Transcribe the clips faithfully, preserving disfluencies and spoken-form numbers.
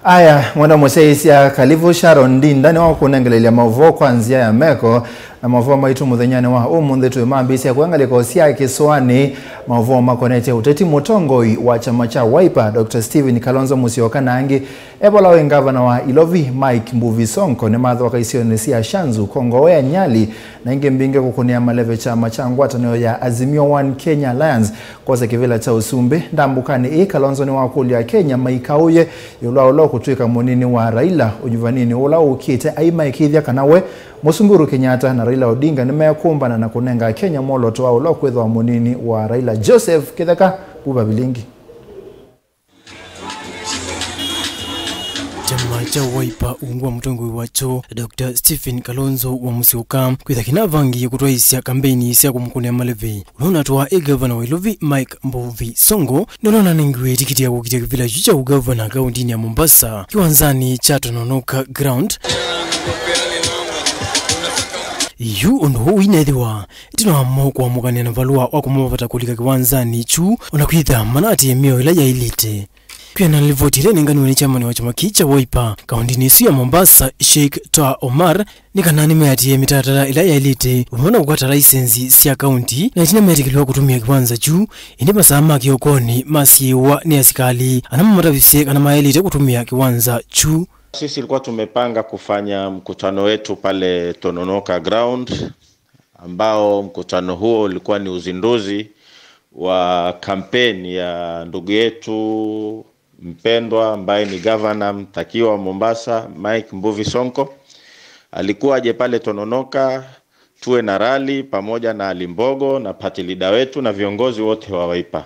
Aya, mwenda mũsyaĩĩsya Kalivu Sharon Ndinda nĩwe ũkũnengelelya maũvoo kwa nzĩa ya meko, na maũvoo maitũ mũthenyanĩ wa ũmũnthĩ twĩmambĩĩsya kwa ngalĩko sya kĩsũanĩ. Maũvoo makonetye ũteti, mũtongoi wa kyama kya Wiper, Doctor Stephen Kalonzo Musyoka, na angĩ, e vala wĩ ngavana wa Ilovi, Mike Mbuvi Sonko, nĩmathoka isionĩ sya Shanzu, Kongowea, Nyali, na ingĩ mbingĩ kũkũnĩa maleve kyama kya ngwatanĩo ya Azimio One Kenya Alliance kwosa kĩvĩla kya ũsumbĩ. Ndambũkanĩ ĩĩ, Kalonzo nĩwakũlya Akenya maikaũye ĩũlũ wa ũla ũkũtw'ĩka mũnini wa Raila ũnyuvaninĩ ũla ũkĩte, aimaĩkĩĩthya kana we, Mũsumbĩ Uhuru Kenyatta na Raila Odinga nĩmekũmbana na kũnenga Akenya mwolooto wa ũla ũkwĩthĩwa mũnini wa Raila. Joseph Kĩtheka, vuva vilingi. Kyama kya Wiper ungu wa mũtongoi wakyo, Doctor Stephen Kalonzo wa Musyoka, kwĩtha kĩnavangĩie kũtwaĩĩsya kambeini sya kũmũkũnĩa maleve ũla ũnatwaa ĩ ngavana wa Ilovi, Mike Mbuvi Sonko, nĩũla ũnanengiwe tikiti ya kũkitĩa kĩvĩla kyu kya ũngavana kaũntinĩ ya Mombasa, kĩwanzanĩ kya Tononoka Ground. Yu ũndũ ũũ wĩneethĩwa ĩtina wa mo kũamũkanĩa na valũa wa kũmavata kũlika kĩwanzanĩ kyu, o na kwĩthĩa manaatĩĩe mĩao ĩla yaĩlĩte. Kwĩana na livoti ĩla ĩnenganiwe nĩ chairman wa kyama kĩĩ kya Wiper kaũntinĩ ĩsu ya Mombasa, Sheikh Twaha Omar, nĩ kana nĩmeatĩĩe mĩtalatala ĩla yaĩlĩte, vamwe na kũkwata laisenzi sya kaũnti, na ĩtina metĩkĩlwa kũtũmĩa kĩwanza kyu, ĩndĩ masaa ma kĩokonĩ masiĩĩwa nĩ asikalĩ ala mamatavisye kana mayaĩlĩte kũtũmĩa kĩwanza kyu. Sisi ilikuwa tumepanga kufanya mkutano wetu pale Tononoka Ground, ambao mkutano huo ulikuwa ni uzinduzi wa kampeni ya ndugu yetu mpendwa ambaye ni gavana mtakiwa wa Mombasa, Mike Mbuvi Sonko. Alikuwa aje pale Tononoka, tuwe na rally pamoja na Ali Mbogo na party leader wetu na viongozi wote wa Wiper.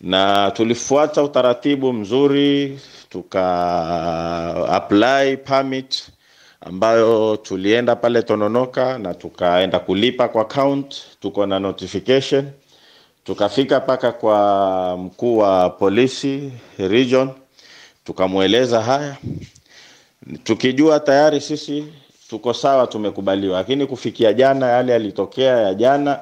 Na tulifuata utaratibu mzuri, tuka apply permit ambayo tulienda pale Tononoka na tukaenda kulipa kwa account, tuko na notification. Tukafika mpaka kwa mkuu wa polisi region, tukamweleza haya, tukijua tayari sisi tuko sawa, tumekubaliwa. Lakini kufikia jana, yale yalitokea ya jana,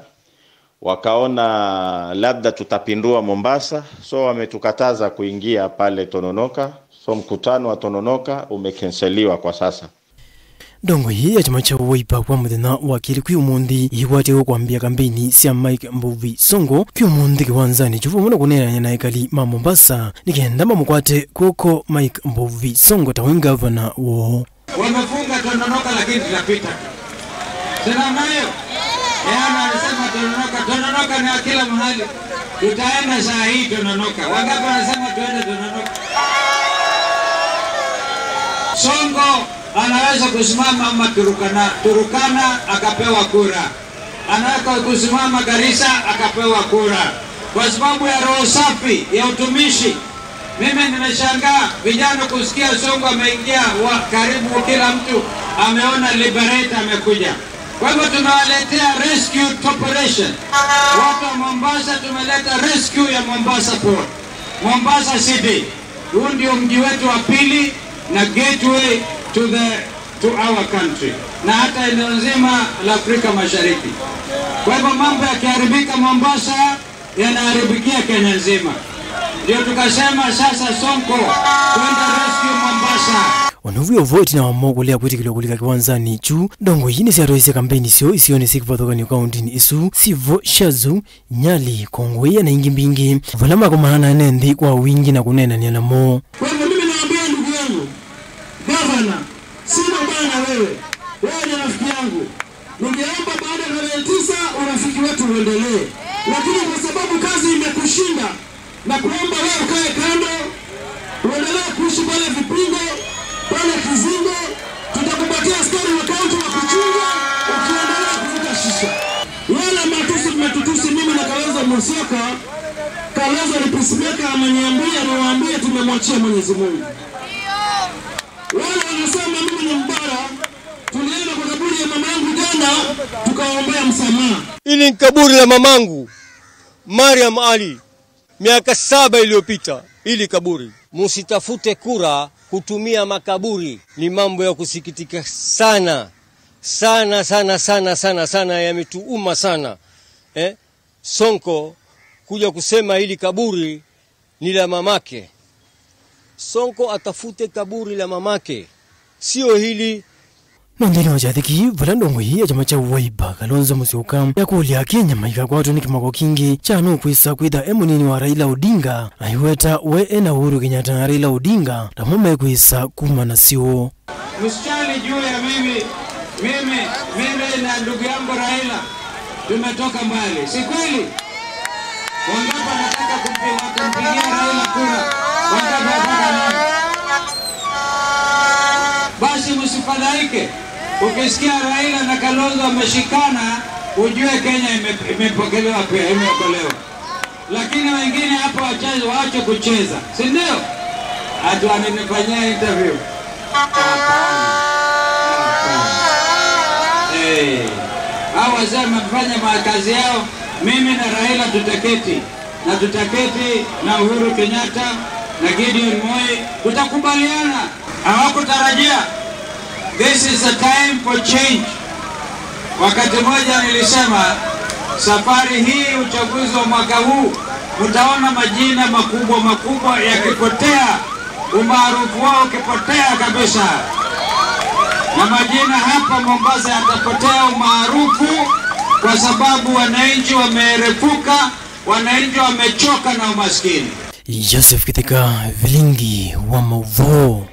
wakaona labda tutapindua Mombasa, so wametukataza kuingia pale Tononoka. So mkutano wa Tononoka umekenseliwa kwa sasa. Ndongo ĩĩ ya kyama kya Wiper kwa mũthenya wa kelĩ kwĩ ũmũnthĩ yĩkwatĩwe kwambĩĩa kambeini sya Mike Mbuvi Sonko kwĩ ũmũnthĩ kĩwanzanĩ kyu vamwe na kũneenany'a na ekali ma Mombasa nĩ kenda mamũkwate kw'oko Mike Mbuvi Sonko ta we ngavana woo. Wamefunga Tononoka, lakini tutapita. Sina mayo. Yana alisema Tononoka, Tononoka ni ya kila mahali. Tutaenda saa hii Tononoka. Wangapi wanasema tuende Tononoka? Sonko anaweza kusimama ama Turukana, Turukana akapewa kura. Anaweza kusimama Garissa akapewa kura. Kwa sababu ya roho safi ya utumishi. Mimi nimeshangaa vijana kusikia Sonko ameingia, wa karibu kila mtu ameona Liberator amekuja. Kwa hivyo tumewaletea rescue operation. Watu wa Mombasa, tumeleta rescue ya Mombasa Port. Mombasa City. Huu ndio mji wetu wa pili na gateway to the, to our country. Na hata eneo nzima la Afrika Mashariki. Kwa hivyo mambo yakiharibika Mombasa, yanaharibikia Kenya nzima. Ndio tukasema sasa Sonko kwenda rescue Mombasa. Ona ũu wĩ o vo, ĩtina wa mo kũlea kwĩtĩkĩlwa kũlika kĩwanzanĩ kyu, ndongo ii nĩsyatwaĩĩsye kambeini syoo isionĩ syĩ kĩvathũkany'o kaũntinĩ ĩsu, syĩ vo Shanzu, Nyali, Kongowea na ingĩ mbingĩ, vala makomana na ene nthĩ kwa wingĩ na kũneenany'a namo. Kwa hivyo mimi naambia ndugu yangu, gavana, sina ubaya na wewe. Wewe ni rafiki yangu. Ningeomba baada ya tarehe tisa urafiki wetu uendelee. Lakini kwa sababu kazi imekushinda, na kuomba wewe ukae kando, uendelee kuishi pale Vipingo, pale Kizingo, tutakupatia askari wa kaunti wa kuchunga ukiendelea kuvuta shisha. Yale matusi mmetutusi mimi na Kalonzo Musyoka, Kalonzo ni peacemaker, ameniambia niwaambie tumemwachia Mwenyezi Mungu. Wale wanasema mimi ni mbara, tulienda kwa kaburi ya mamangu jana, tukawaombea msamaha. Hili ni kaburi la mamangu, Mariam Ali. Miaka saba iliyopita, hili kaburi. Musitafute kura kutumia makaburi. Ni mambo ya kusikitika sana. Sana, sana, sana, sana, sana, yametuuma sana. Eh? Sonko kuja kusema hili kaburi ni la mamake. Sonko atafute kaburi la mamake, sio hili. No nthĩnĩ wa kyathĩ kĩĩ, vala ndongoi ya kyama kya Wiper, Kalonzo Musyoka, yakũlya Akenya maikakwatwe nĩ kĩmako kĩngĩ kya nũkwĩsa kwĩtha e mũnini wa Raila Odinga, aiweta we ena Uhuru Kenyatta na Raila Odinga tamo mekwĩsa kuma na syũũ. Msijali juu ya mimi, mimi, mimi na ndugu yangu Raila tumetoka mbali, si kweli? Wangapi wanataka kumpi-, watampigia Raila kura? Wangapi wanataka nani? Basi msifadhaike. Ukisikia Raila na Kalonzo wameshikana, ujue Kenya ime-, imepokelewa pia, imeokolewa. Lakini wengine hapa wachache waache kucheza, si ndio? Ati wananifanyia interview. Hapana. Hapana. Eh. Hao wazee wamefanya makazi yao, mimi na Raila tutaketi, na tutaketi na Uhuru Kenyatta na Gideon Moi, tutakubaliana. Hawakutarajia. This is a time for change. Wakati mmoja nilisema, safari hii, uchaguzi wa mwaka huu, mtaona majina makubwa makubwa yakipotea, umaarufu wao ukipotea kabisa. Na majina hapa Mombasa yatapotea umaarufu kwa sababu wananchi wameerefuka, wananchi wamechoka na umaskini. Joseph Kitheka, Vilingi wa Mauvoo.